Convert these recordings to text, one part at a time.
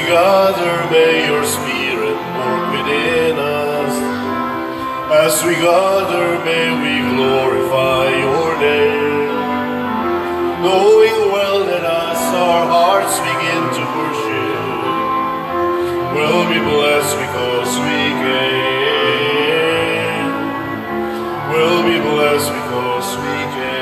gather, may your Spirit work within us. As we gather, may we glorify your name, knowing well that as our hearts begin to worship, we'll be blessed because we came. We'll be blessed because we came.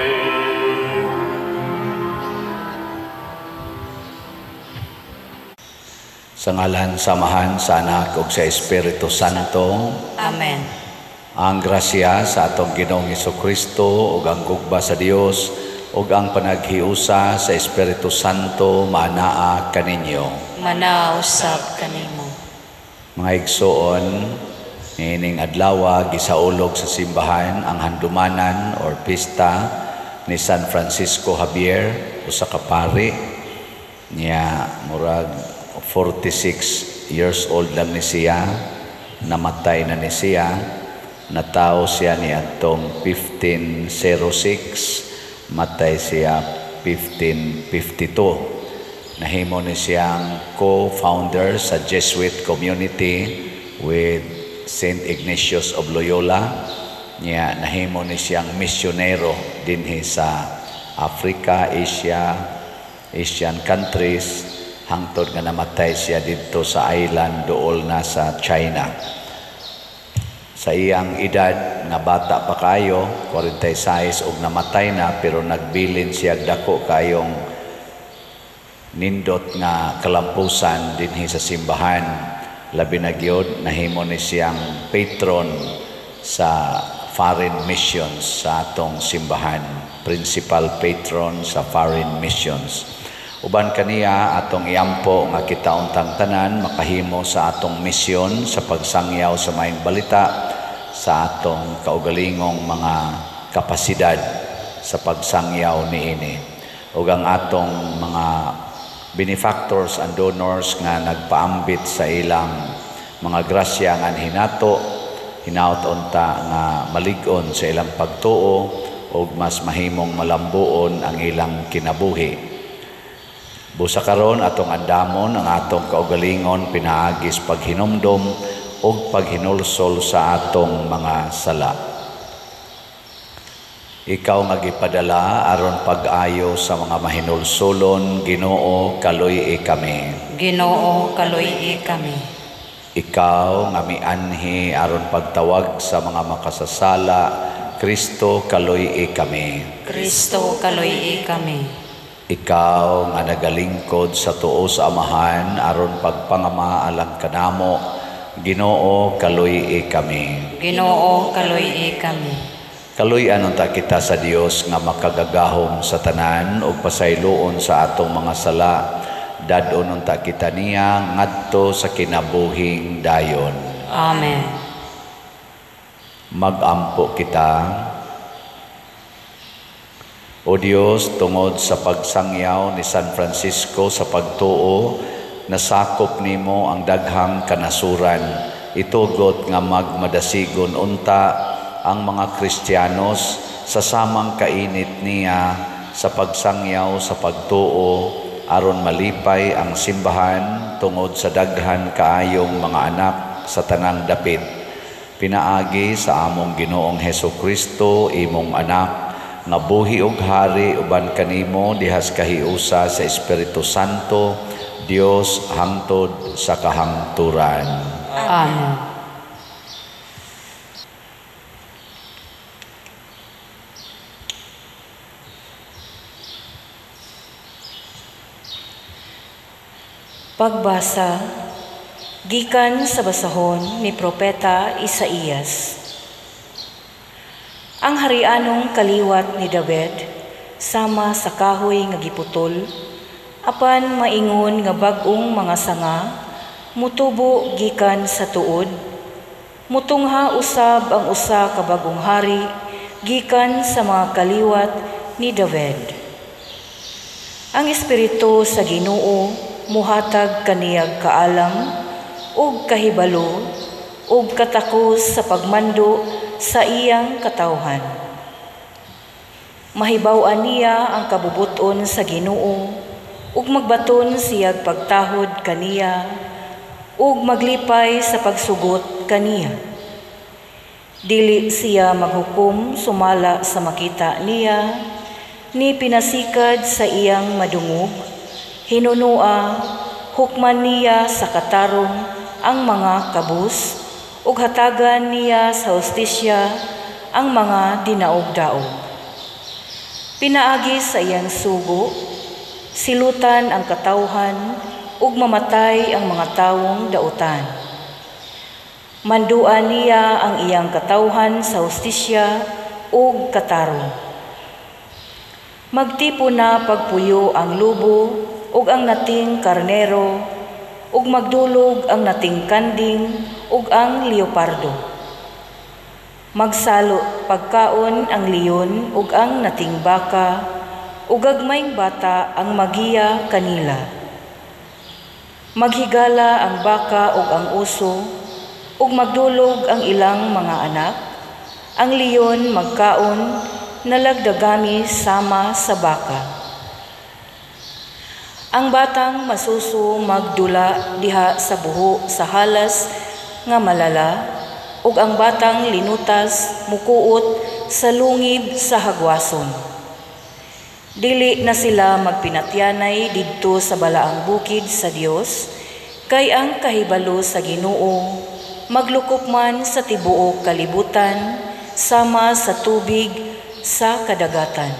Sa ngalan sa Amahan, sa Anak ug sa Espiritu Santo. Amen. Ang grasya sa atong Ginoong Hesukristo ug ang gugma sa Dios ug ang panaghiusa sa Espiritu Santo manaa kaninyo. Manaa usab kanimo. Mga igsoon, niining adlaw gisaulog sa simbahan ang handumanan or pista ni San Francisco Javier, usa ka pari niya, murag 46 years old lang ni siya, namatay na ni siya. Natao siya ni atong 1506, matay siya 1552. Nahimo ni siyang co-founder sa Jesuit community with Saint Ignatius of Loyola. Niya nahimo ni siyang misyonero dinhi sa Africa, Asia, Asian countries, hangtod nga namatay siya didto sa island dool na sa China. Sa iyang edad nga bata pa kayo, 46 og namatay na, pero nagbilin siya dako kayong nindot nga kalampusan dinhi sa simbahan. Labi na gyud nahimo ni siyang patron sa foreign missions sa atong simbahan, principal patron sa foreign missions. Uban kaniya atong iampo nga kita untang tanan makahimo sa atong misyon sa pagsangyaw sa maayong balita sa atong kaugalingong mga kapasidad sa pagsangyaw niini. Ug ang atong mga benefactors and donors nga nagpaambit sa ilang mga grasya nga hinato, hinaot unta nga malig-on sa ilang pagtuo ug mas mahimong malambuon ang ilang kinabuhi. Busa karon atong andamon ang atong kaugalingon pinaagis paghinumdom ug paghinulsol sa atong mga sala. Ikaw nga gipadala aron pag-ayo sa mga mahinulsolon, Ginoo, kaluy-i kami. Ginoo, kaluy-i kami. Ikaw nga mianhi aron pagtawag sa mga makasasala, Kristo, kaluy-i kami. Kristo, kaluy-i kami. Ikaw nga nagalingkod sa tuo sa Amahan aron pagpangama alang kanamo, Ginoo, kaluy-i kami. Ginoo, kaluy-i kami. Kaluy-an unta kita sa Dios nga makagagahom sa tanan ug pasayloon sa atong mga sala. Dad-on unta kita niya ngadto sa kinabuhing dayon. Amen. Magampo kita. O Dios, tungod sa pagsangyaw ni San Francisco sa pagtuo, nasakop nimo ang daghang kanasuran. Itugot nga magmadasigon unta ang mga Kristiyanos sa samang kainit niya sa pagsangyaw sa pagtuo, aron malipay ang simbahan tungod sa daghan kaayong mga anak sa tanang dapit. Pinaagi sa among Ginoong Hesukristo, imong anak, nga buhi og hari uban kanimo dihas kahiusa sa Espiritu Santo, Dios hangtod sa kahangturan. Amen. Pagbasa gikan sa basahon ni Propeta Isaías. Ang harianong kaliwat ni David sama sa kahoy nga giputol, apan maingon nga bag-ong mga sanga mutubo gikan sa tuod, mutungha usab ang usa ka bag-ong hari gikan sa mga kaliwat ni David. Ang espiritu sa Ginoo muhatag kaniyag kaalam ug kahibalo ug katakos sa pagmando sa iyang katawhan. Mahibaw-an niya ang kabubuton sa Ginoo ug magbaton siyag pagtahod kaniya ug maglipay sa pagsugot kaniya. Dili siya maghukom sumala sa makita niya, ni pinasikad sa iyang madungog, hinunua hukman niya sa katarong ang mga kabus, ug hatagan niya sa hustisya ang mga dinaog-daog. Pinaagi sa iyang sugo, silutan ang katawhan ug mamatay ang mga tawong dautan. Manduan niya ang iyang katawhan sa hustisya ug katarong. Magtipo na pagpuyo ang lubo ug ang nating karnero, ug magdulog ang nating kanding ug ang leopardo. Magsalo pagkaon ang leon ug ang nating baka, ug gagmayng bata ang magiya kanila. Maghigala ang baka ug ang uso, ug magdulog ang ilang mga anak. Ang leon magkaon nalagdagami sama sa baka. Ang batang masuso magdula diha sa buho sa halas nga malala, ug ang batang linutas mukuot sa lungib sa hagwason. Dili na sila magpinatyanay didto sa balaang bukid sa Dios, kay ang kahibalo sa Ginoo maglukop man sa tibuok kalibutan sama sa tubig sa kadagatan.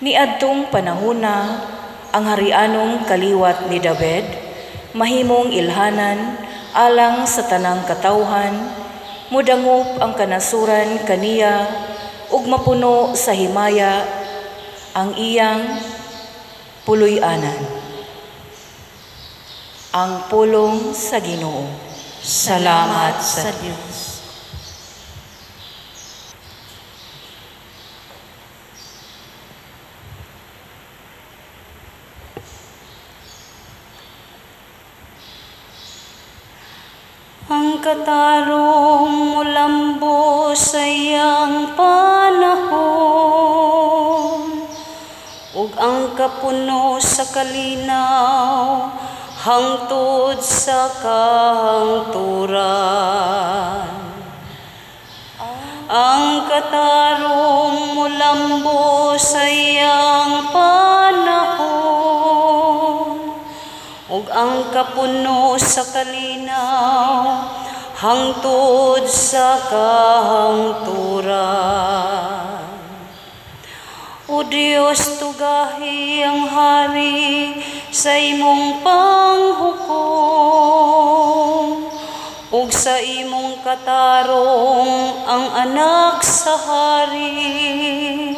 Niadtong panahona, ang harianong kaliwat ni David mahimong ilhanan alang sa tanang katawhan, mudangop ang kanasuran kaniya ug mapuno sa himaya ang iyang puloy-anan. Ang pulong sa Ginoo. Salamat sa Dios. Ang katarong mulambo sa iyang panahon, ug ang kapuno sa kalinaw hangtod sa kahangturan. Ang katarong mulambo sa iyang panahon, ug ang kapuno sa kalinaw hangtod sa kahangturan. O Dios, tugahi ang hari sa imong panghukom, ug sa imong katarong ang anak sa hari.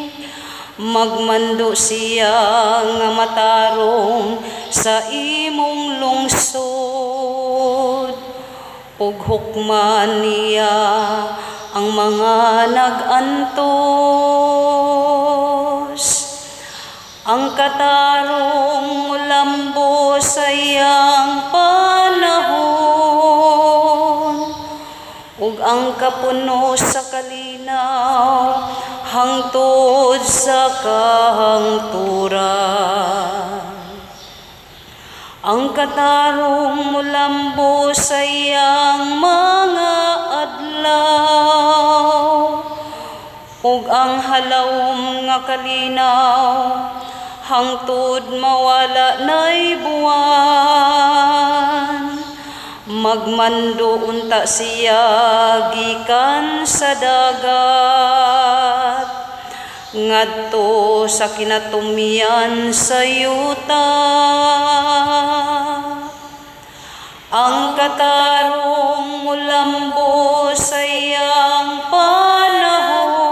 Magmando siya nga matarong sa imong lungsod, ug hukman niya ang mga nag-antos. Ang katarong mulambo sa iyang panahon, ug ang kapuno sa kalinaw hangtod sa kahangturan. Ang katarong mulambo sa iyang mga adlaw, ug ang halawom nga kalinaw hangtod mawala na'y buwan. Magmando unta siya gikan sa dagat ngadto sa kinatumian sa yuta. Ang katarong mulambo sa iyang panahon,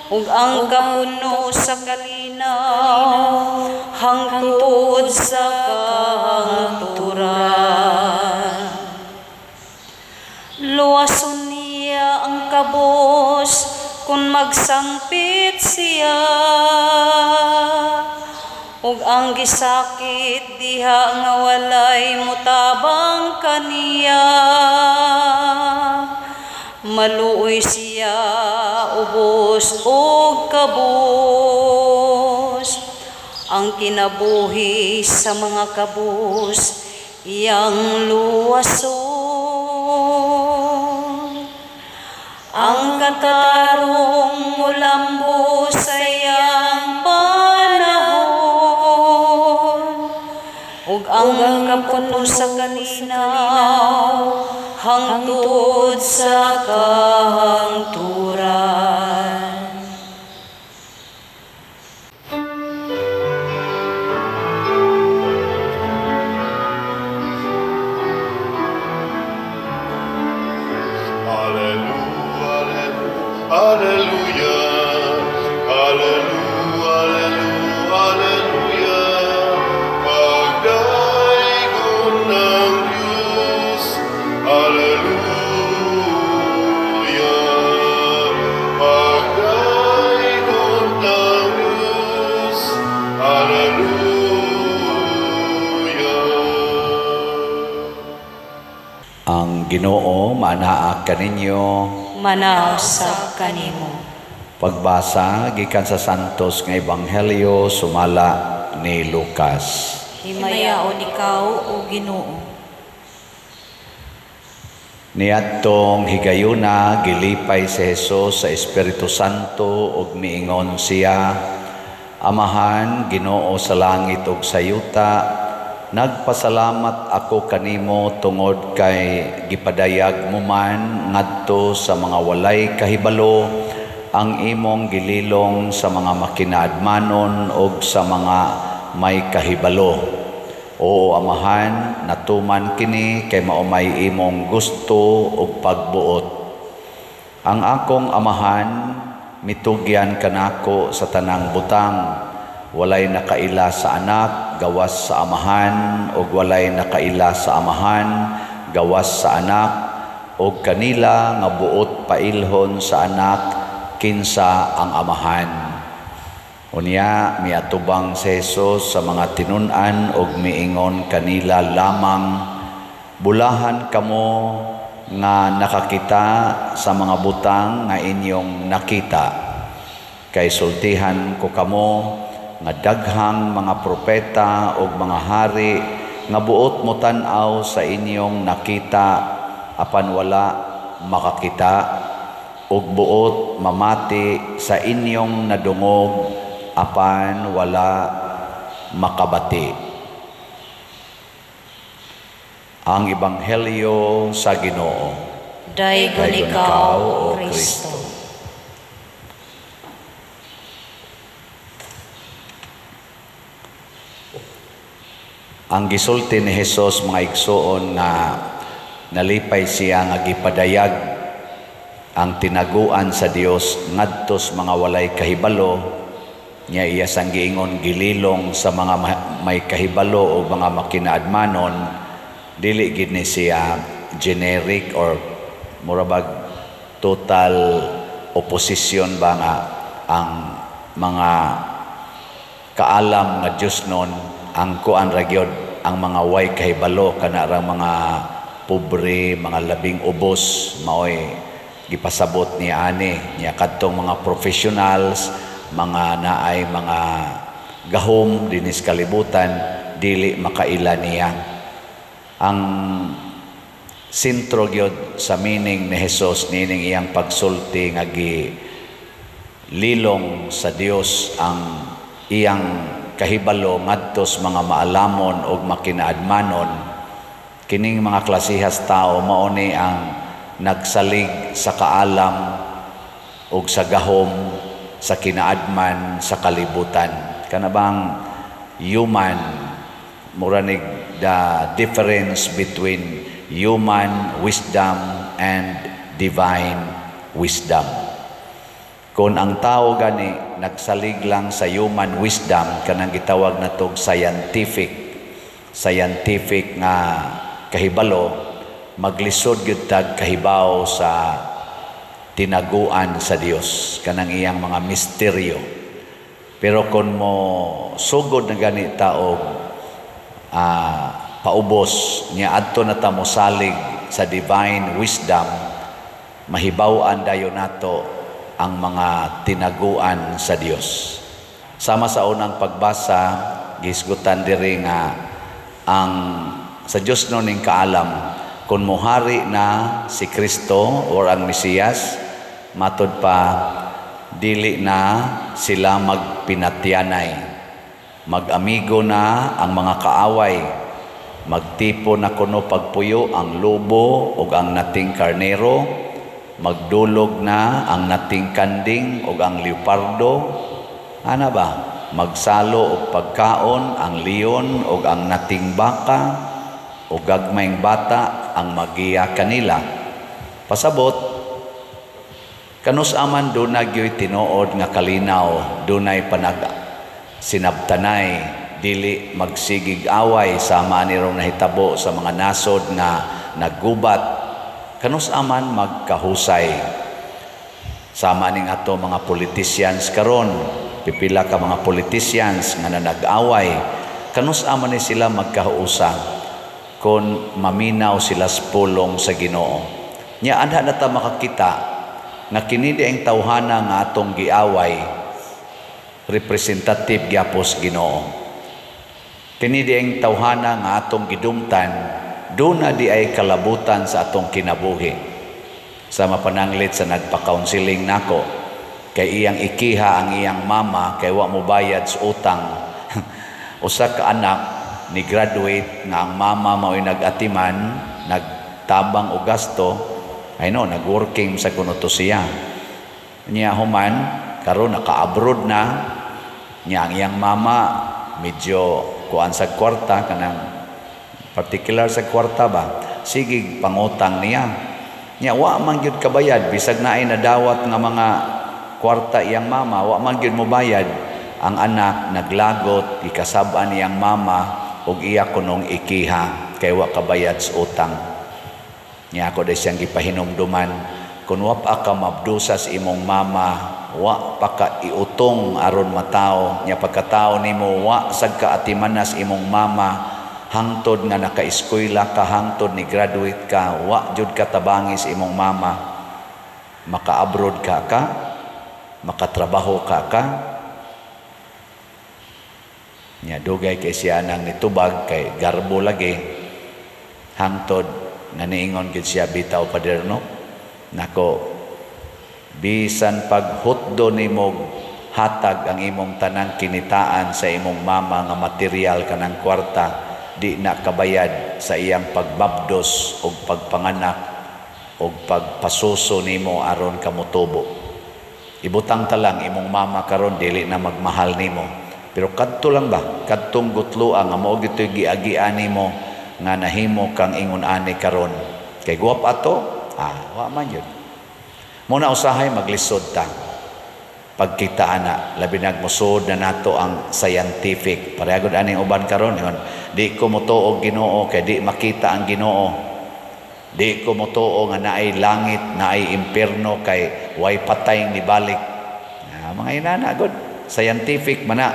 ug ang kapuno sa kalinaw hangtod sa kahangturan. Luwason niya ang kabos kung magsangpit siya, ug ang gisakit diha nga walay mutabang kaniya. Maluoy siya ubos og kabos. Ang kinabuhi sa mga kabus iyang luwason. Ang katarong mulambo sa iyang panahon, ug ang kapuno sa kalinaw hangtod sa kahangturan. Alleluia, alleluia, alleluia, alleluia. Pagdaygon ng Diyos, alleluia. Pagdaygon ng Diyos, alleluia. Ang Ginoo maanaa kaninyo, manausab kanimo. Pagbasa gikan sa Santos nga Ebanghelyo sumala ni Lucas. Himayaon ikaw, o Ginoo. Niadtong higayuna gilipay si Jesus sa Espiritu Santo ug miingon siya, Amahan, Ginoo sa langit ug sa yuta, nagpasalamat ako kanimo tungod kay gipadayag mo man ngadto sa mga walay kahibalo ang imong gililong sa mga makinaadmanon ug sa mga may kahibalo. Oo, Amahan, natuman kini kay maumay imong gusto ug pagbuot. Ang akong Amahan mitugyan kanako sa tanang butang. Walay nakaila sa anak gawas sa Amahan, ug walay nakaila sa Amahan gawas sa anak, ug kanila nga buot pailhon sa anak kinsa ang Amahan. Unya miatubang si Jesus sa mga tinun-an ug miingon kanila lamang, bulahan kamo nga nakakita sa mga butang nga inyong nakita. Kay sultihan ko kamo nga daghang mga propeta ug mga hari nga buot mo tan-aw sa inyong nakita apan wala makakita, ug buot mamati sa inyong nadungog apan wala makabati. Ang Ebanghelyo sa Ginoo. Daygon ikaw, O Kristo. Ang gisulti ni Jesus mga igsoon nga nalipay siya nga gipadayag ang tinaguan sa Dios ngadto sa mga walay kahibalo, niya iya sang giingon gililong sa mga may kahibalo o mga makinaadmanon. Dili gid ni siya generic or murabag total opposition ba nga ang mga kaalam nga Dios nun ang kuan ra gyud ang mga way kahibalo kana ra mga pobre, mga labing ubos, maoy gipasabot ni ani niya kadtong mga professionals, mga naay mga gahom dinis kalibutan, dili makaila niya. Ang sentro gyud sa meaning ni Jesus nining iyang pagsulti nga gililong sa Dios ang iyang kahibalo ngadto sa mga maalamon ug makinaadmanon. Kining mga klasihas tao mao ni ang nagsalig sa kaalam ug sa gahom sa kinaadman sa kalibutan. Kana bang human, mura nig the difference between human wisdom and divine wisdom. Kung ang tao gani nagsalig lang sa human wisdom, kanang gitawag natog scientific nga kahibalo, maglisod gyud tag kahibaw sa tinaguan sa Dios, kanang iyang mga misteryo. Pero kung mo sugod na gani ta og paubos niya adto na ta mosalig sa divine wisdom, mahibaw-an dayon nato ang mga tinaguan sa Dios. Sama sa unang pagbasa, gisgutan diri nga ang sa Dios no ning kaalam kung muhari na si Kristo or ang Mesiyas, matud pa dili na sila magpinatyanay, mag-amigo na ang mga kaaway, magtipo na kuno pagpuyo ang lobo ug ang nating karnero, magdulog na ang nating kanding ug ang leopardo. Ana ba, magsalo og pagkaon ang leon ug ang nating baka, ug gagmayng bata ang magiya kanila. Pasabot kanus aman duna gyoy tinuod nga kalinaw, dunay panag sinabtanay, dili magsigig away sama nirong nahitabo sa mga nasod nga naggubat. Kanus aman magkahusay sama ning ato mga politicians karon, pipila ka mga politicians nga nanag-away, kanus aman ni sila magkahusa kung maminaw sila sa pulong sa Ginoo. Nya anha na ta makakita nga kini di ang tawhana nga atong giaway representative gyapos Ginoo. Kini di ang tawhana nga atong gidumtan, duna di ay kalabutan sa atong kinabuhi. Sa mapananglit sa nagpa-counseling nako, kay iyang ikiha ang iyang mama kay wa mo bayad sa utang. Usa ka anak ni graduate nga ang mama mao'y nag-atiman, nagtabang og gasto, ay no, nag-working sa kuno to siya. Niya human, karon naka-abroad na, niya ang iyang mama medyo kuan sa kwarta, kanang particular sa kwarta ba, sige pangutang niya. Niya wa man gyud kabayad, bisag naay nadawat nga mga kwarta iyang mama, wa man gyud mobayad. Ang anak naglagot, gikasab-an niyang mama ug iya kunong ikiha kay wa kabayad sa utang. Niya ako dai siyang gipahinumduman, kun wa pa ka mabdusa sa imong mama, wa pa ka iutong aron matawo. Nya pagkatawo nimo wa sad ka atimanas imong mama hangtod nga naka-eskwela ka, hangtod ni graduate ka, wa jud ka tabangi sa imong mama. Maka-abroad ka ka, makatrabaho ka ka. Nya dugay kay siya nang nitubag kay garbo lagi, hangtod nga niingon gid siya, bitaw paderno nako, bisan paghutdo nimo hatag ang imong tanang kinitaan sa imong mama nga material kanang kwarta, di na kabayad sa iyang pagbabdos og pagpanganak og pagpasuso nimo aron ka motubo. Ibutang ta lang imong mama karon dili na magmahal nimo, pero kadto lang ba, kadtong gutloa nga mao gitoy giagian nimo nga nahimo kang ingon ani karon, kay guwap ato, wa man yun. Muna usahay maglisod ta pagkita ana, labi nagmusod na nato ang scientific. Pareha gud aning uban karon ingon, di ko motuo Ginoo kay di makita ang Ginoo. Di ko motuo nga naay langit, naay impierno kay way patay nibalik. Mga inana gud, scientific man na.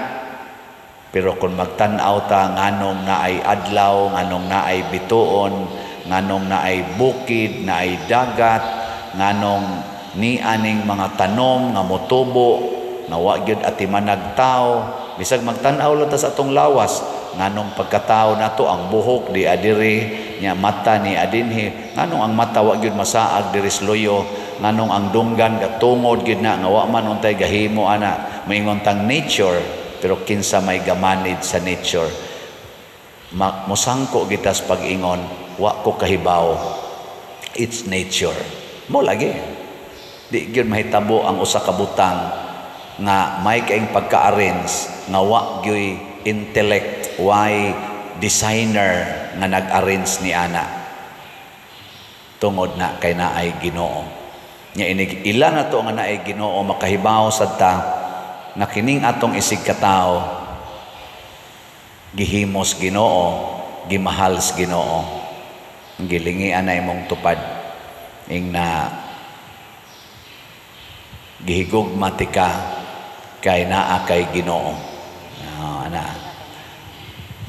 Pero kung magtan-aw ta nganong naay adlaw, nganong naay bituon, nganong naay bukid, naay dagat, nganong ni aning mga tanom nga motubo nga wa gyud atimanag tao, bisag magtan-aw lang ta sa atong lawas, nganong pagkatao nato ang buhok di adiri, nya mata ni adinhi, nganong ang mata wa gyud masaag diri sa luyo, nganong ang dunggan gatungod gyud na nga wa man untay gahimo ana, moingon tang nature, pero kinsa may gamanid sa nature? Mosangko gitas pag-ingon, wa ko kahibaw, it's nature. Mo lagi di gyud mahitabo ang usa ka butang nga may kaing pagka-arrange nga wa gyuy intellect, way designer nga nag-arrange ni ana, tungod na kay naay Ginoo. Nya inig ila na to nga naay Ginoo, makahibaw sad ta nga kining atong isig katawo gihimos Ginoo, gimahal sa Ginoo. Gilingian na imong tupad ing na gihigugma ti ka kay naa kay Ginoo. Ana.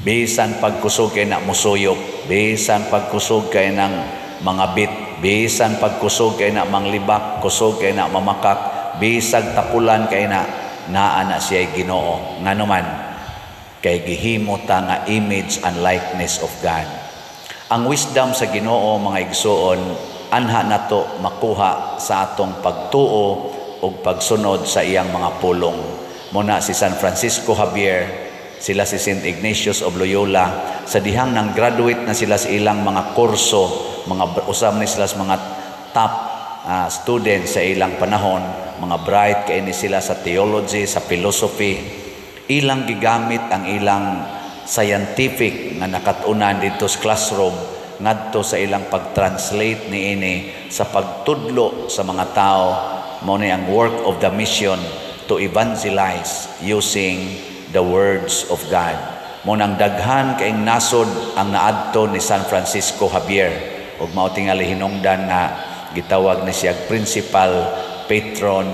Bisan pagkusog kay na musuyop, bisan pagkusog kay nang mga bit, bisan pagkusog kay na manglibak, kusog kay na mamakak, bisag tapulan kay na, naa na siya Ginoo. Ngano man kay gihimo ta nga image and likeness of God. Ang wisdom sa Ginoo, mga igsuon, anha nato makuha sa atong pagtuo ug pagsunod sa iyang mga pulong. Muna si San Francisco Javier, sila si Saint Ignatius of Loyola, sa dihang nang graduate na sila sa ilang mga kurso, mga usam ni sila sa mga top students sa ilang panahon, mga bright kay ni sila sa theology, sa philosophy. Ilang gigamit ang ilang scientific nga nakat-unan dito sa classroom ngadto sa ilang pag-translate niini sa pagtudlo sa mga tao. Mao ni ang work of the mission to evangelize using the words of God. Mao nang daghan kaing nasod ang naadto ni San Francisco Javier ug mao tingali hinungdan nga gitawag ni siya principal patron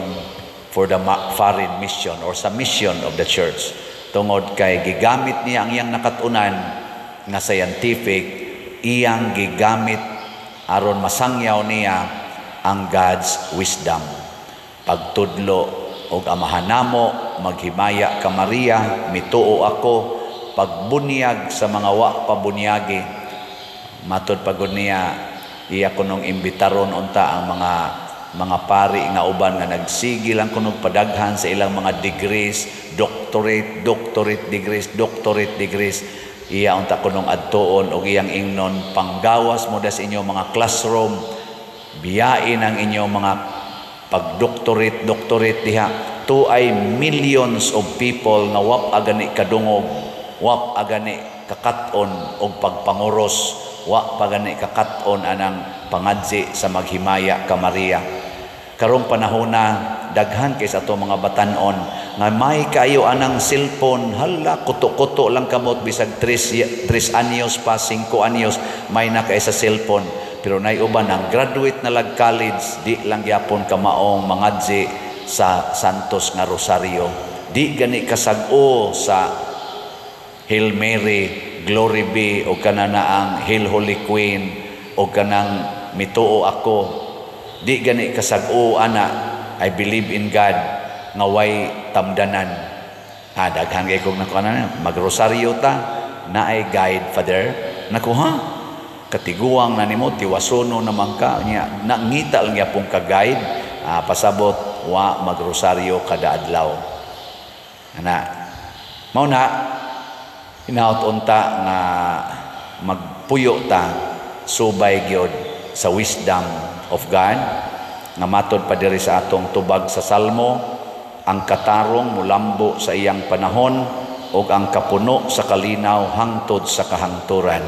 for the foreign mission or sa mission of the church, tungod kay gigamit niya ang iyang nakat-unan nga scientific, iyang gigamit aron masangyaw niya ang God's wisdom. Pagtudlo og "Amahan namo," "Maghimaya ka Maria," "Mituo ako," pagbunyag sa mga wa pa bunyagi. Matod pagod niya, iya kunong imbitaron unta ang mga pari nga uban nga nagsige lang kunog padaghan sa ilang mga degrees, doctorate, doctorate degrees, doctorate degrees. Iya unta kunong adtuon og iyang ingnon, "Panggawas mo das inyong mga classroom, biyain ang inyong mga pagdoctorate, doctorate diha. To ay millions of people nga wap agani kadungog, wap agani kakat-on og pagpanguros, wa pa gani kakat-on anang pangadzi sa "Maghimaya ka Maria." Karong panahona, daghan kay sa ato mga batan-on nga may kayo anang cellphone. Hala, kuto-kuto lang kamot, bisag 3 anyos pa, 5 anyos, may na kay sa cellphone. Pero nay uban ang graduate na lag college, di lang gyapon kamaong mangadzi sa Santos nga Rosario, di gani kasag-o sa Hail Mary, Glory Be, o kana na ang Hail Holy Queen, o kanang "Mituo ako." Di gani kasag-o ana "I believe in God" nga way tamdanan. Ah, daghan kay kog nakuha na, "Magrosaryo ta, naay guide, Father." Naku ha, katiguang na nimo, tiwasono naman ka nya, nangita lang gyapon ka guide. Ah, pasabot wa magrosaryo kada adlaw. Ana, mao na hinaot unta nga magpuyo ta subay gyud sa wisdom of God nga matod pa diri sa atong tubag sa Salmo, ang katarong mulambo sa iyang panahon ug ang kapuno sa kalinaw hangtod sa kahangturan.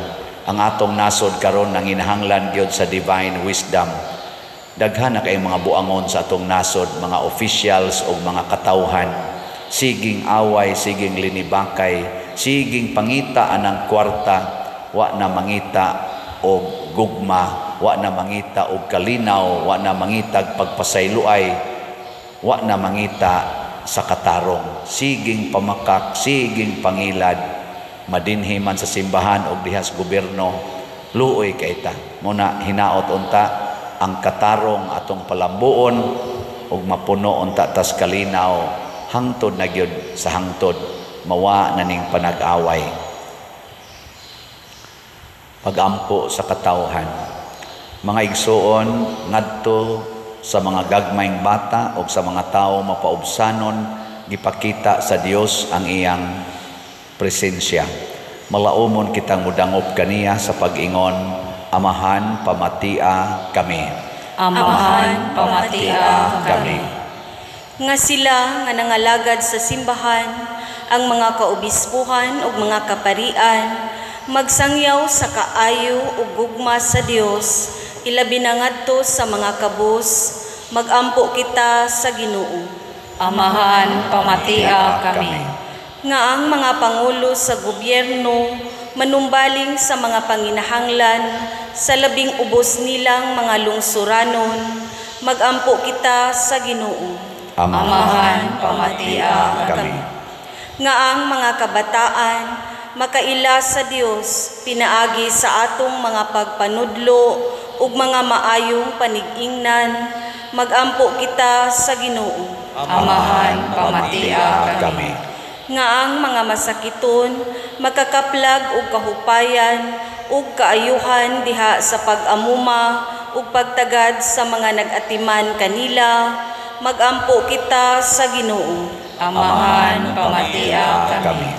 Ang atong nasod karon nanginahanglan gyud sa divine wisdom. Daghan na kay mga buangon sa atong nasod, mga officials ug mga katawhan, siging away, siging linibakay, siging pangita anang kwarta, wa na mangita og gugma, wa na mangita og kalinaw, wa na mangitag pagpasayloay, wa na mangita sa katarong. Siging pamakak, siging pangilad, madinhi man sa simbahan og diha sa gobyerno, luoy kay ta. Muna hinaot unta ang katarong atong palambuon ug mapuno unta tas kalinaw hangtod na gyud sa hangtod, mawa na ning panag-away. Pagampo sa katawhan. Mga igsuon, ngadto sa mga gagmayng bata o sa mga tao mapaubsanon, gipakita sa Dios ang iyang presensya. Malaumon kitang mudangop kaniya sa pag-ingon, "Amahan, pamatia kami." Amahan, pamatia kami. Nga sila nga nangalagad sa simbahan, ang mga kaobispuhan ug mga kaparian, magsangyaw sa kaayo ug gugma sa Dios, ilabi na ngadto sa mga kabus, magampo kita sa Ginoo. Amahan, pamatia kami. Nga ang mga pangulo sa gobyerno manumbaling sa mga panginahanglan sa labing ubos nilang mga lungsuranon, magampo kita sa Ginoo. Amahan, pamatia kami. Nga ang mga kabataan makaila sa Dios pinaagi sa atong mga pagpanudlo ug mga maayong panig-ingnan, magampo kita sa Ginoo. Amahan, pamatia kami. Nga ang mga masakiton makakaplag og kahupayan ug kaayuhan diha sa pag-amuma ug pagtagad sa mga nag-atiman kanila, magampo kita sa Ginoo. Amahan, pamatia kami.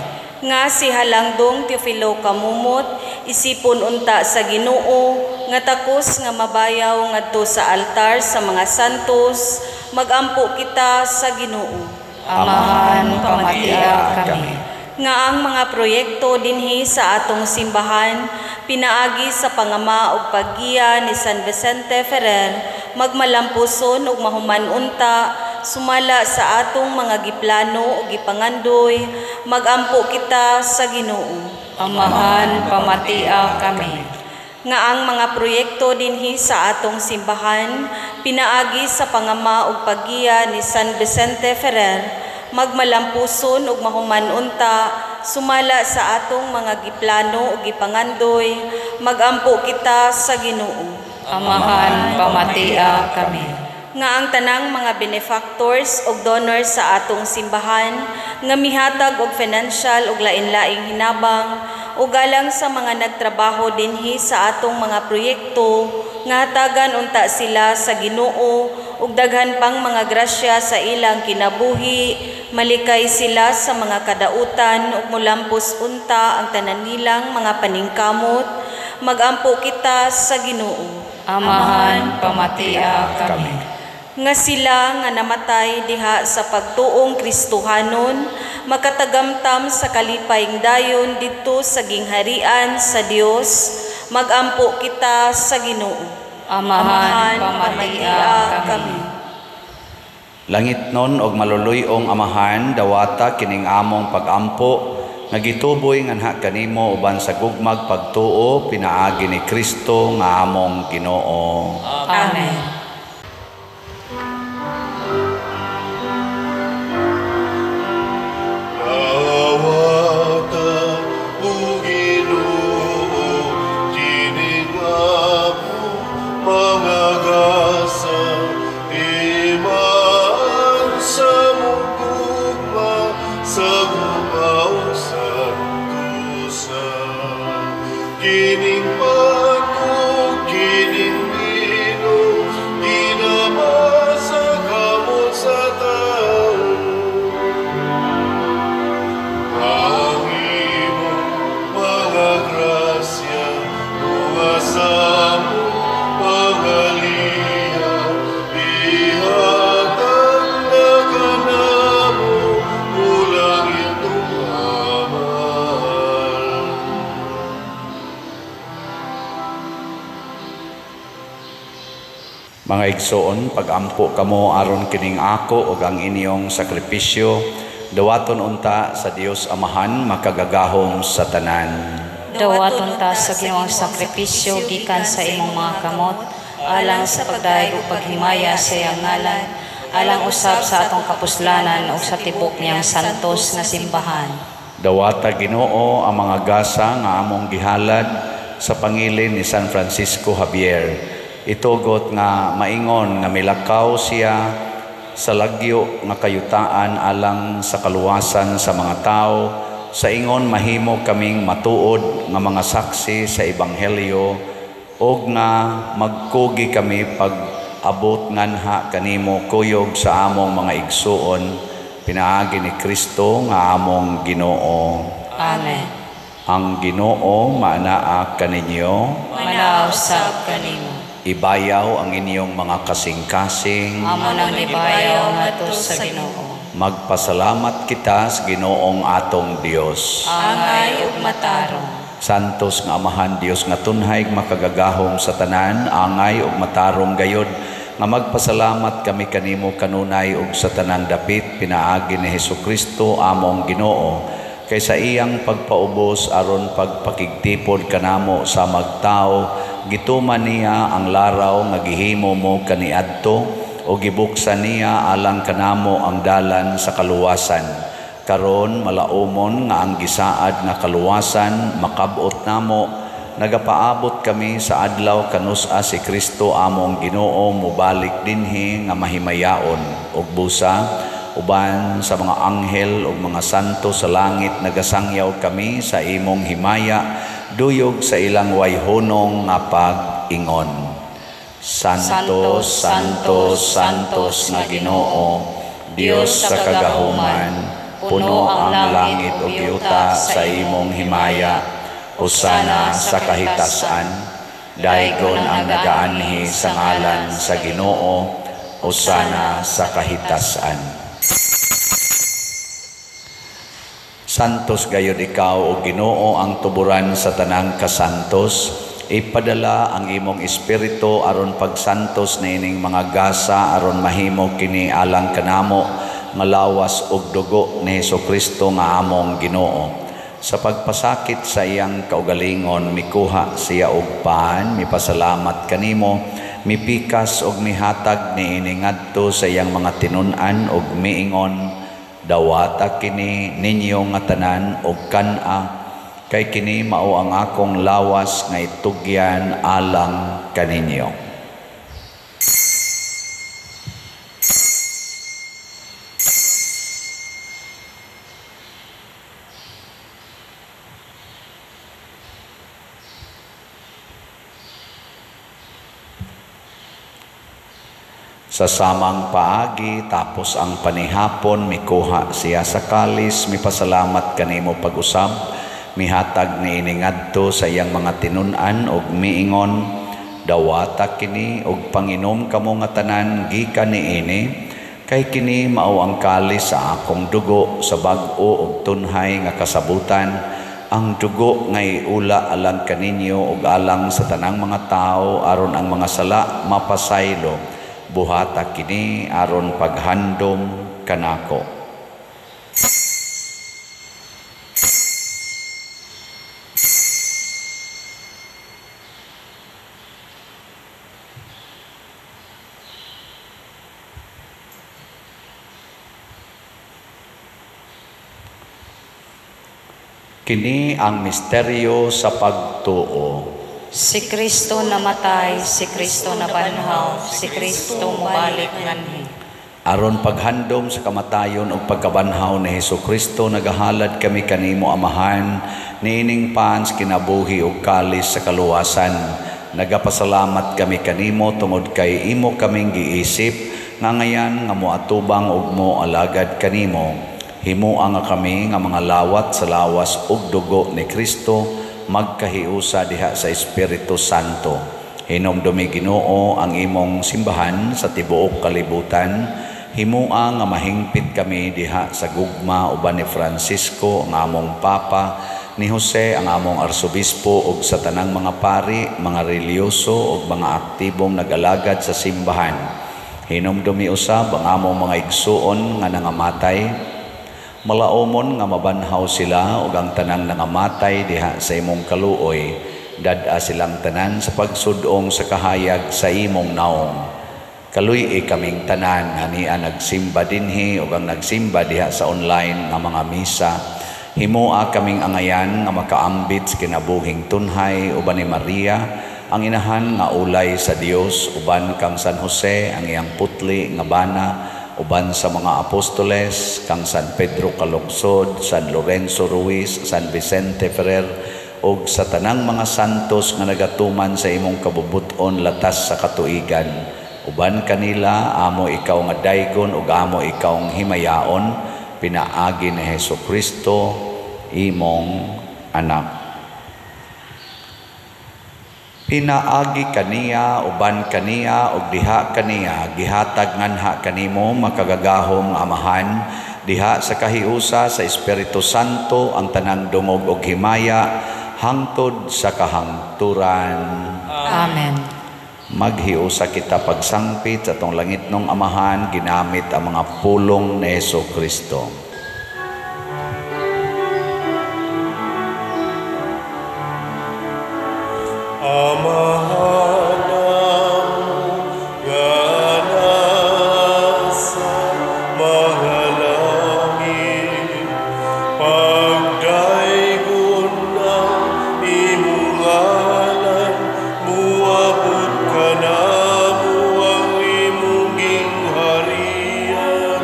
Nga si Halangdong Teofilo Camomot isipon unta sa Ginoo nga takos nga mabayaw ngadto sa altar sa mga santos, magampo kita sa Ginoo. Amahan, pamatia kami. Nga ang mga proyekto dinhi sa atong simbahan pinaagi sa pangama ug paggiya ni San Vicente Ferrer magmalampuson ug mahuman unta sumala sa atong mga giplano ug gipangandoy, magampo kita sa Ginoo. Amahan, pamatia kami. Nga ang mga proyekto dinhi sa atong simbahan pinaagi sa pangama ug paggiya ni San Vicente Ferrer magmalampuson ug mahuman unta sumala sa atong mga giplano ug gipangandoy, magampo kita sa Ginoo. Amahan, pamatia kami. Nga ang tanang mga benefactors ug donors sa atong simbahan nga mihatag og financial ug lain-laing hinabang ug alang sa mga nagtrabaho dinhi sa atong mga proyekto nga hatagan unta sila sa Ginoo ug daghan pang mga grasya sa ilang kinabuhi, malikay sila sa mga kadautan ug molampos unta ang tanan nilang mga paningkamot, magampo kita sa Ginoo. Amahan, pamatia kami. Nga sila nga namatay diha sa pagtuong Kristohanon, makatagamtam sa kalipayng dayon didto sa gingharian sa Dios, magampo kita sa Ginoo. Amahan, pamatia kami. Langit nun og maluluy-ong Amahan, dawata kining among pagampo nga gituboy nganha kanimo uban sa gugmag pagtuo pinaagi ni Kristo nga among Ginoo. Amen. Dawata o Ginoo, kining among mga gasa, iman sa mong gugma, sa gumaw santusa. Kining pagkog, kining bino, ginamasa kamot sa tao. Ang imong mga grasya, tunga sa among pagaliya, ihatag na kanamo, ulang itong amal. Mga igsoon, pagampo kamo aron kining ako ug ang inyong sakripisyo, dawaton unta sa Dios Amahan makagagahom sa tanan. Dawaton ta sa Ginoong sakripisyo gikan sa imong mga kamot, alang sa pagdayeg ug paghimaya sa iyang ngalan, alang usab sa atong kapuslanan ug sa tibok niyang santos nga simbahan. Dawata Ginoo ang mga gasa nga among gihalad sa pangilin ni San Francisco Javier. Itugot nga maingon nga milakaw siya sa lagyo nga kayutaan alang sa kaluwasan sa mga tao, sa ingon mahimo kaming matuod nga mga saksi sa ebanghelyo ug nga magkugi kami pag abot nganha kanimo kuyog sa among mga igsuon, pinaagi ni Kristo nga among Ginoo. Amen. Ang Ginoo maanaa kaninyo, Manaa usab kanimo. Ibayaw ang inyong mga kasing-kasing. Amo nang nibayaw ngadto sa Ginoo. Magpasalamat kita sa Ginoong atong Dios. Angay ug matarong. Santos nga Amahan Dios nga tunhay makagagahom sa tanan, angay ug matarong gayod nga magpasalamat kami kanimo kanunay ug sa tanang dapit pinaagi ni Hesukristo among Ginoo, kay sa iyang pagpaubos aron pagpakigtipod kanamo sa magtao, gituman niya ang laraw nga gihimo mo kaniadto o gibuksan niya alang kanamo ang dalan sa kaluwasan. Karon malaumon nga ang gisaad nga kaluwasan makabot namo, nagapaabot kami sa adlaw kanus-a si Kristo among Ginoo mobalik dinhi nga mahimayaon ug busa Uban sa mga anghel ug mga santo sa langit nagasangyaw kami sa imong himaya, duyog sa ilang wayhunong nga pag-ingon. Santo, Santo, Santos nga Ginoo, Dios sa kagahuman, puno ang langit ug yuta sa imong himaya. Hosana sa kahitasan. Daygon ang nagaanhi sa ngalan sa Ginoo. Hosana sa kahitasan. Santos gayud ikaw o Ginoo, ang tuburan sa tanang kasantos. Ipadala ang imong espiritu aron pagsantos niining mga gasa, aron mahimo kini alang kanamo nga lawas ug dugo ni Hesukristo nga among Ginoo. Sa pagpasakit sa iyang kaugalingon, mikuha siya og pan, mipasalamat kanimo, mipikas og mihatag niini ngadto sa iyang mga tinun-an og miingon, dawata kini ninyo nga tanan og kan-a, kay kini mao ang akong lawas nga itugyan alang kaninyo. Sa samang paagi, tapos ang panihapon, mikuha siya sa kalis, mipasalamat kanimo pag-usab, mihatag niini ngadto sa iyang mga tinun-an og miingon, dawata kini og panginom kamo nga tanan gikan niini, kay kini mao ang kalis sa akong dugo sa bag-o og tunhay nga kasabutan, ang dugo nga iula alang kaninyo og alang sa tanang mga tawo aron ang mga sala mapasaylo. Buhata kini aron paghandom kanako. Kini ang misteryo sa pagtuo. Si Kristo namatay, si Kristo nabanhaw, si Kristo mobalik nganhi. Aron paghandom sa kamatayon ug pagkabanhaw ni Hesukristo, nagahalad kami kanimo Amahan, niining pans kinabuhi ug kalis sa kaluwasan. Nagapasalamat kami kanimo tungod kay imo kaming giisip nga ngayan nga moatubang ug moalagad kanimo. Himoa nga kami nga mga lawat sa lawas ug dugo ni Kristo, magkahiusa diha sa Espiritu Santo. Hinumdumi Ginoo ang imong simbahan sa tibuok kalibutan. Himoa nga mahingpit kami diha sa gugma uban ni Francisco ang among Papa, ni Jose ang among Arsobispo, ug sa tanang mga pari, mga reliyoso ug mga aktibong nagalagad sa simbahan. Hinumdumi usab ang among mga igsuon nga nangamatay. Malaomon nga mabanhaw sila ug ang tanang nangamatay diha sa imong kaluoy. Dad-a silang tanan sa pagsudong sa kahayag sa imong naong. Kaluy-i kaming tanan hania nagsimba dinhi ug ang nagsimba diha sa online nga mga misa. Himoa kaming angayan nga makaambit sa kinabuhing tunhay uban ni Maria, ang inahan nga ulay sa Dios, uban kang San Jose ang iyang putli nga bana, uban sa mga apostoles, kang San Pedro Calungsod, San Lorenzo Ruiz, San Vicente Ferrer, ug sa tanang mga santos nga nagatuman sa imong kabubut-on latas sa katuigan. Uban kanila, amo ikaw nga daygon ug amo ikaw nga himayaon, pinaagi ni Hesukristo, imong anak. Pinaagi kaniya, uban kaniya, ug diha kaniya, gihatag nganha kanimo makagagahom nga Amahan, diha sa kahiusa sa Espiritu Santo ang tanang dungog ug himaya hangtod sa kahangturan. Amen. Maghiusa kita pagsangpit sa atong langitnong Amahan ginamit ang mga pulong ni Hesukristo. Amahan nga nasa mga langit, pagdaygon ang imong ngalan, muabot kanamo ang imong gingharian.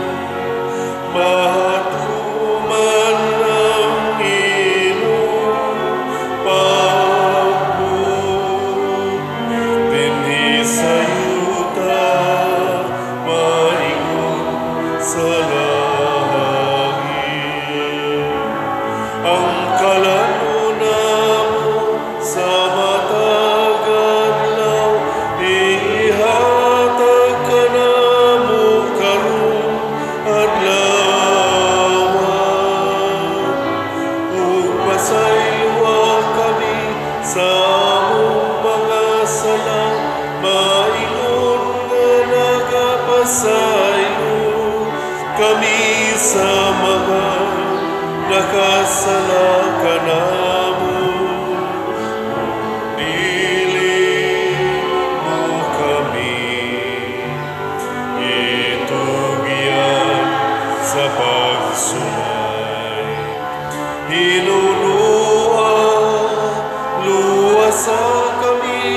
Luwasa kami,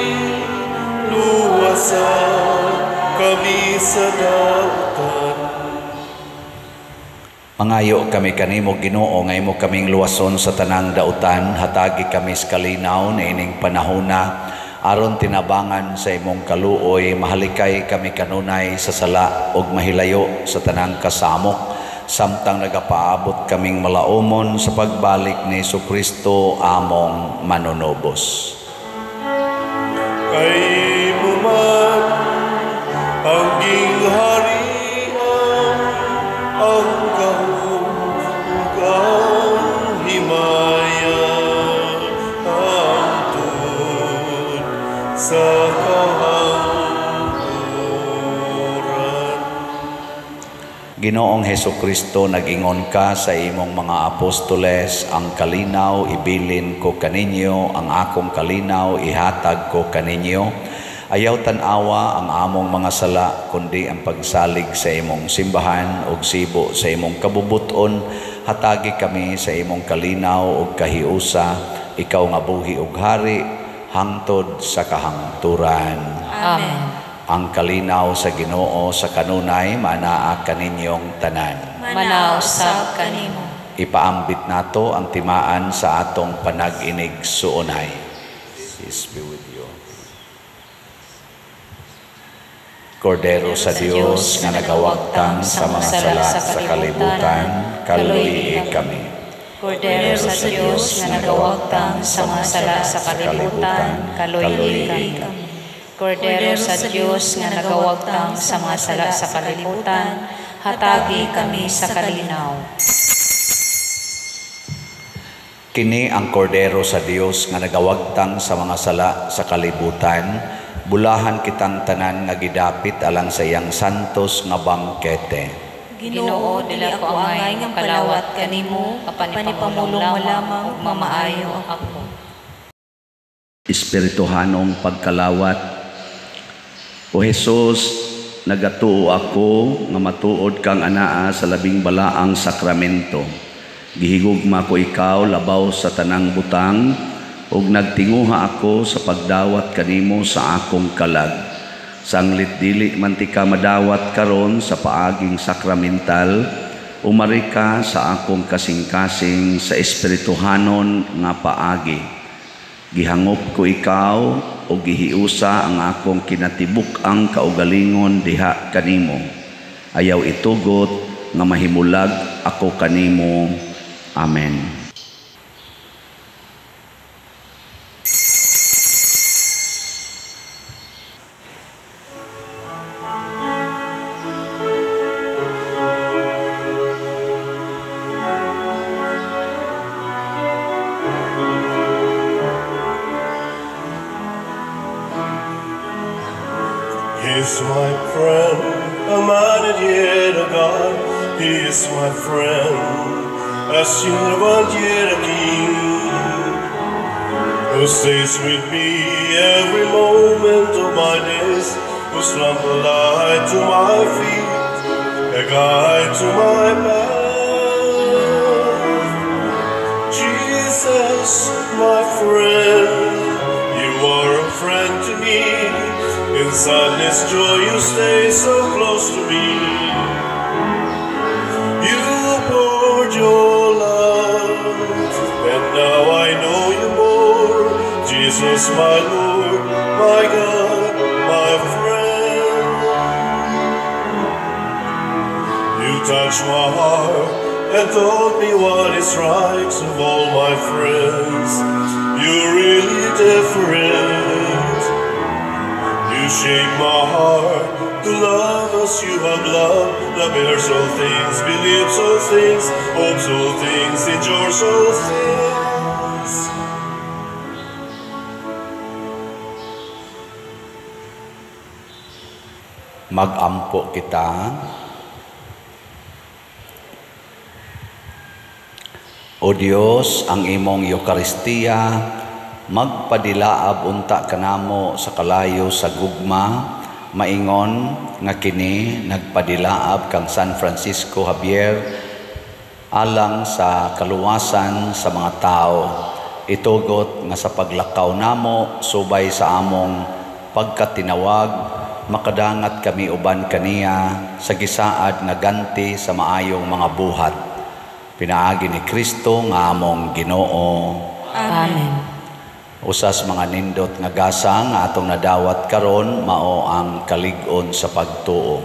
luwasa kami sa dautan. Mangayo kami kanimo, Ginoo, nga imo kaming luwason sa tanang dautan, hatagi kami sa kalinaw niining panahona aron tinabangan sa imong kaluoy, mahalikay kami kanunay sa sala ug mahilayo sa tanang kasamok, samtang nagapaabot kaming malaumon sa pagbalik ni Hesukristo among manunubos. Kay imo man ang gingharian, ang gahom ug ang himaya, hangtod sa kahangturan. Ginoong Hesukristo, nag-ingon ka sa imong mga apostoles, ang kalinaw ibilin ko kaninyo, ang akong kalinaw ihatag ko kaninyo. Ayaw tan-awa ang among mga sala, kundi ang pagsalig sa imong simbahan ug sibo sa imong kabubuton. Hatagi kami sa imong kalinaw ug kahiusa, ikaw nga buhi ug hari hangtod sa kahangturan. Amen. Ang kalinaw sa Ginoo sa kanunay manaa kaninyong tanan. Manaa usab kanimo. Ipaambit nato ang timaan sa atong panag-inig suunay. Peace be with you. Kordero sa Dios nga nagawagtang sa mga sala sa kalibutan, kaluyi kami. Kordero sa Dios nga nagawagtang sa mga sala sa kalibutan, kaluyi kami. Kordero sa Dios nga nagawagtang sa mga sala sa kalibutan, hatagi kami sa kalinaw. Kini ang kordero sa Dios nga nagawagtang sa mga sala sa kalibutan, bulahan kitang tanan nga gidapit alang sa iyang santos nga bangkete. Ginoo, dili ako angay nga palawat kanimo, apan ipamulong mo lamang ug mamaayo ako. Espirituhanong pagkalawat. O Jesus, nagatuo ako nga matuod kang anaa sa labing balaang sakramento. Gihigugma ko ikaw labaw sa tanang butang, ug nagtinguha ako sa pagdawat kanimo sa akong kalag. Sanglit dili man ti ka madawat karon sa paaging sakramental, umari ka sa akong kasing-kasing sa espirituhanon nga paagi. Gihangop ko ikaw o gihiusa ang akong kinatibuk-ang kaugalingon diha kanimo. Ayaw itugot nga mahimulag ako kanimo. Amen. He is my friend, a man and yet a God. He is my friend, a servant yet a king, who stays with me every moment of my days, whose lamp a light to my feet, a guide to my path. Jesus, my friend, you are a friend to me. In sadness, joy, you stay so close to me. You poured your love, and now I know you more. Jesus, my Lord, my God, my friend. You touched my heart and taught me what is right. Of all my friends, you're really different. You shape my heart to love as you have loved. Love bears all things, believes all things, hopes all things, endures all things. Mag-ampo kita. O Dios, ang imong Eukaristiya magpadilaab unta kanamo sa kalayo sa gugma, maingon nga kini nagpadilaab kang San Francisco Javier alang sa kaluwasan sa mga tao. Itugot nga sa paglakaw namo subay sa among pagkatinawag, makadangat kami uban kaniya sa gisaad nga ganti sa maayong mga buhat. Pinaagi ni Kristo nga among Ginoo. Amen. Usas mga nindot nga gasa nga atong nadawat karon mao ang kalig-on sa pagtuo.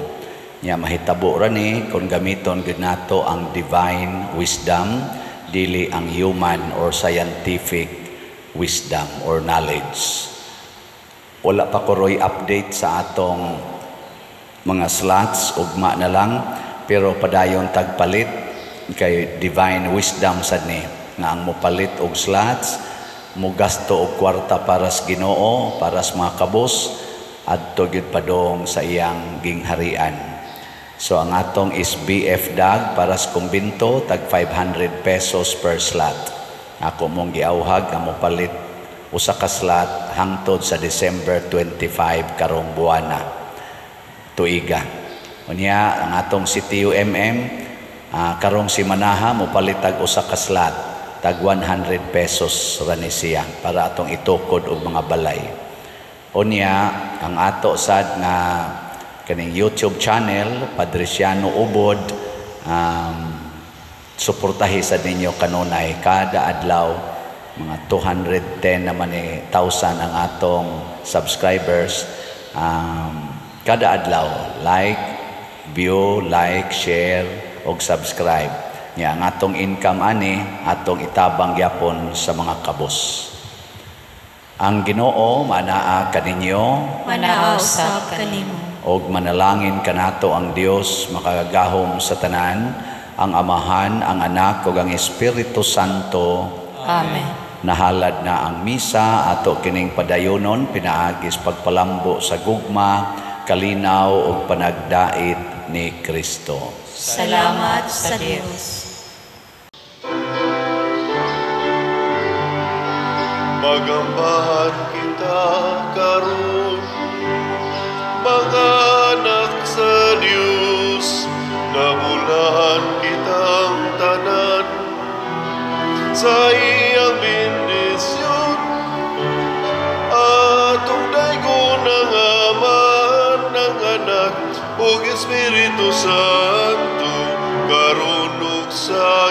Nya mahitabo ra ni kung gamiton gyud nato ang divine wisdom, dili ang human or scientific wisdom or knowledge. Wala pa ko roy update sa atong mga slots, ugma na lang, pero padayon tagpalit kay divine wisdom sad ni nga ang mopalit og slots mugasto og kwarta para sa Ginoo, para sa mga kabos, adto gyud padong sa iyang gingharian. So ang atong is BF DAG para sa kumbinto, tag 500 pesos per slot. Ako mong giauhag nga mopalit usa ka slot hangtod sa December 25 karong buwana tuiga. Unya ang atong CTUMM karong si Manaha mopalit tag usa ka slot, tag 100 pesos ra ni siya para atong itukod og mga balay. Unya ang ato sad nga kaning YouTube channel Padriciano Ubod, suportahi sa ninyo kanunay kada adlaw, mga 210 naman ni thousand ang atong subscribers. Kada adlaw like, view, like, share og subscribe. Nya ang atong income ani atong itabang gyapon sa mga kabos. Ang Ginoo manaa kaninyo, manaa usab kanimo. Og manalangin kanato ang Dios makagagahom sa tanan, ang Amahan, ang Anak ug ang Espiritu Santo. Amen. Nahalad na ang misa, ato kining padayonon pinaagis pagpalambo sa gugma, kalinaw ug panagdait ni Kristo. Salamat sa Dios. Magambahan kita karon, mga anak sa Dios, nabulahan kitang tanan sa iyang bendisyon. Atong daygon ang Ama, ang Anak ug Espiritu Santo, karon ug sa